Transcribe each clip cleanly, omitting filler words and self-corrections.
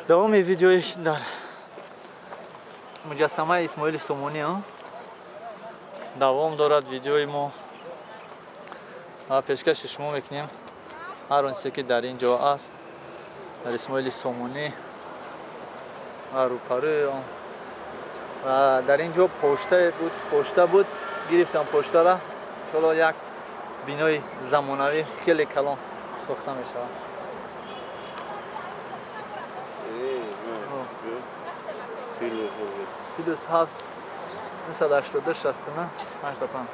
Давоми видеои дар муҷассамаи Исмоили Сомонӣ давом дорад видеои мо ва пешкаши шумо мекунем ҳар он чизе, ки дар ин ҷо аст, дар Исмоили Сомонӣ ва рӯпарӯи он. Ва дар ин ҷо поштае буд, пошта буд, гирифтам поштара. Иншоалло, як бинои замонавӣ хеле калон сохта мешавад. +7 982 69 55.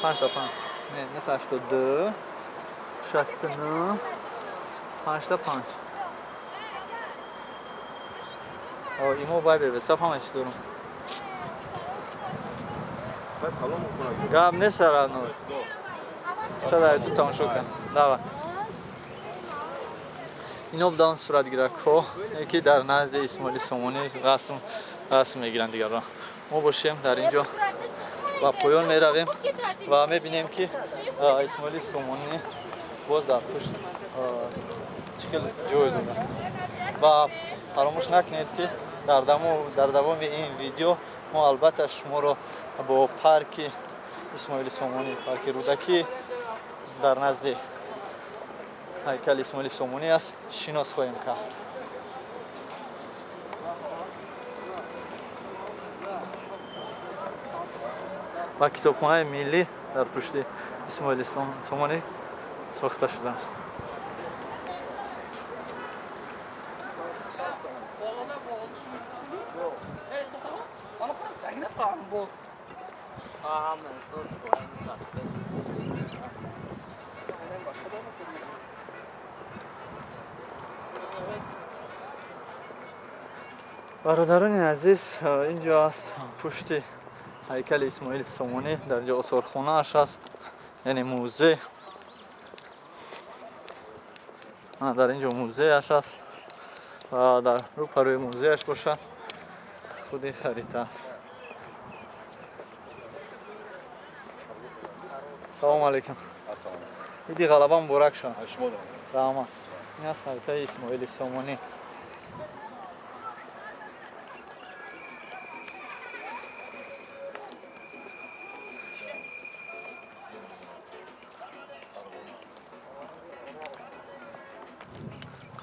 55, не, 982 69 55. Имо, Вайбер, Ватсап, ҳама чиз дорам. Гап нест, родной. Дар Ютуб тамошо кун. Давай. Ино буданд суратгиракҳо, ки дар назди Исмоили Сомонӣ расм мегиранд дигарро. Мо бошем, дар ин ҷо ба поён меравем ва мебинем, ки Исмоили Сомонӣ боз дар пушт чӣ хел ҷой дорад. Ва фаромӯш накунед, ки дар давоми ин видео мо албатта шуморо бо парки Исмоили Сомонӣ, парки Рӯдакӣ дар назди ҳайкали Исмоили Сомонӣ аст, шинос хоҳем кард. Ва китобхонаи миллӣ дар пушти Исмоили Сомонӣ сохта шудааст. Бародарони азиз, ин ҷо аст пушти ҳайкали Исмоили Сомонӣ. Дар ин ҷо осорхонааш аст, яъне музей. Дар ин ҷо музеяш аст ва дар рӯпарӯи музеяш бошад, худи харита аст. Салому алейкум, иди Ғалаба муборак шавад. Раҳмат. Ин аст харитаи Исмоили Сомонӣ.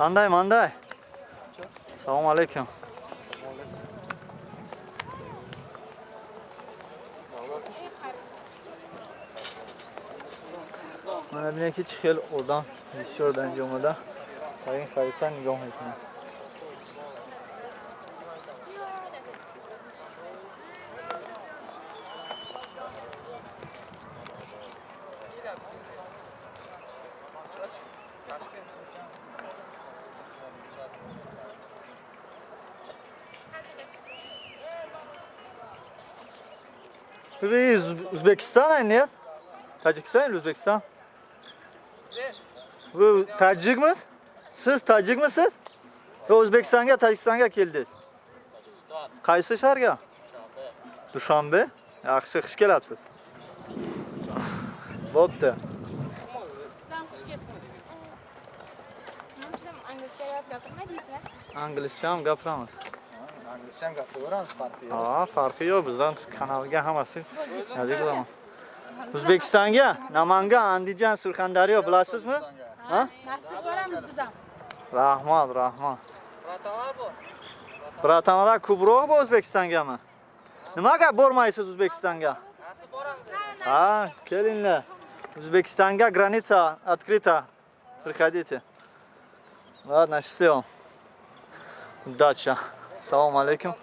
Қандай мандай? Салому алейкум. Мана, бинед, ки чӣ хел одам бисёр дар инҷо омада, дар ин харита нигоҳ мекунад. Вы из Узбекистана, нет? Таджикистан или Узбекистан? Вы таджикмisiz? Siz tojikmisiz? Yo O'zbekistonga, Tojikistonga keldingiz? Qaysi shaharga? Dushanbe. Yaxshi, xush kelibsiz. Bo'pti. Sizdan xush kelibsiz. Nima uchun inglizcha gapirmadingizmi? Inglizcha ham gapiramiz. Inglizcha ham gapiraveramiz, farqi yo'q. Ha, farqi yo'q, bizdan kanalga hammasi yozik qilaman. O'zbekistonga, Namangan, Andijan, Surxondaryo bilasizmi? Ha? Nasib, boramiz biz ham. Rahmat, rahmat. Братан lar bor. Братан lar ko'proq bu O'zbekistongami? Nimaga bormaysiz O'zbekistonga? Nasib, boramiz. Ha, kelinglar. O'zbekistonga граница открыта. Приходите. Ладно, счастливо. Удача. Салом алейкум.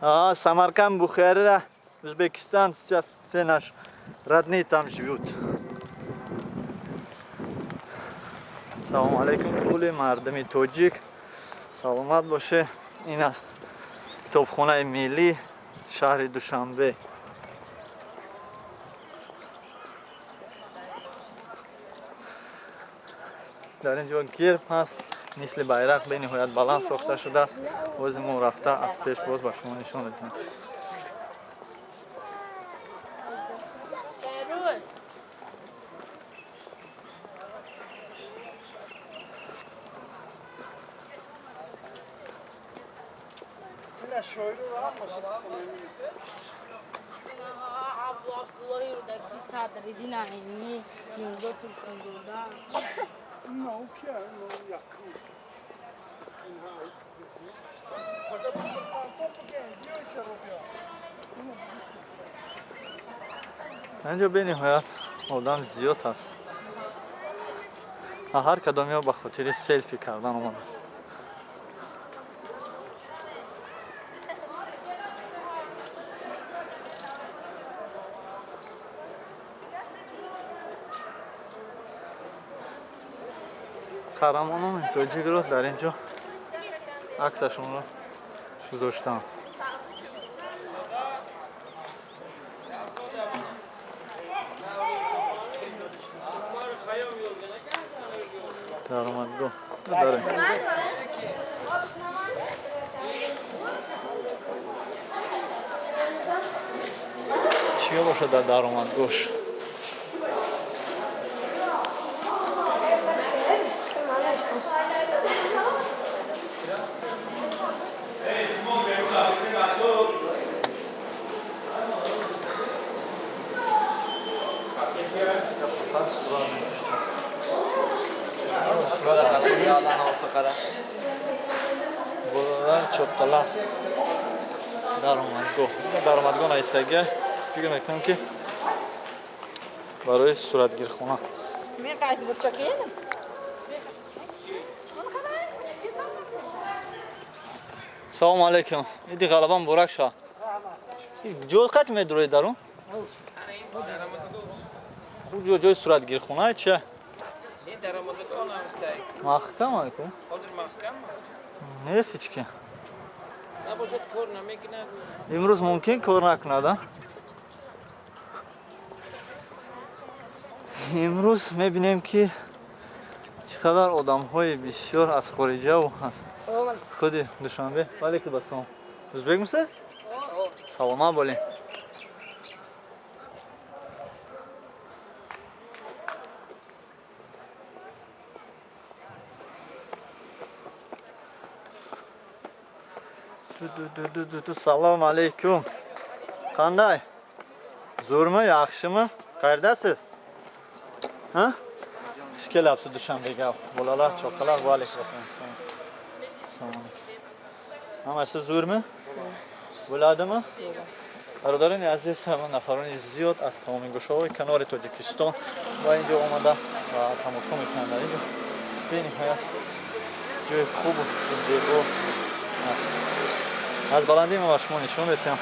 А, Самарканд, Бухара, Узбекистан, сейчас все наши родные там живут. Салом алейкум, кулли мардуми тоҷик. Саломат боше. Ин аст китобхонаи миллӣ шаҳри Душанбе. Дар ин ҷо герб ҳаст, мисли байрақ бениҳоят баланд сохта шудааст. Бози мо рафта, аз пеш боз ба шумо нишон медиҳем. Берuz. Инҷо бениҳоят одам зиёд аст. Ҳар кадомиҳо ба хотири селфи кардан омадааст. Қаҳрамонони тоҷикро дар ин ҷо аксашонро гузоштаанд. Даромадгоҳ дорем. Чиё бошад дар даромадгоҳш? Фақат сурат мегирифтем. Сурат болалар чоққала даромадгоҳ. Даромадгоҳ наистагия фикр мекунам, ки барои суратгирхона. Салому алейкум. Иди ғалаба муборак шава. Ҷо қат медуроед дарун? Хуб, ҷо ҷои суратгирхона чи? Маҳкам айку? Нест ҳеч ки. Имрӯз мумкин кор накунад, а? Имрӯз мебинем, ки чӣ қадар одамҳои бисёр аз хориҷаву аз худи Душанбе. Валейкум ассалом. Ӯзбекмисиз? Саломат болед. Салом алейкум. Қандай? Zo'rmi, yaxshimi? Qayerdasiz? Ha? Xush kelyapsiz Dushanbega. Bolalar, choqqalar, va alaykum assalom. Assalomu alaykum. Hammasi zo'rmi? Bo'ladimi? Бародарони азиз, ҳама нафарони зиёд аз тамоми гӯшаҳои канори Тоҷикистон ба инҷо омада ва тамошо мекунанд. Дар инҷо бениҳоят ҷои хубу зебо аст. Аз баландӣ ма ба шумо нишон медиҳам.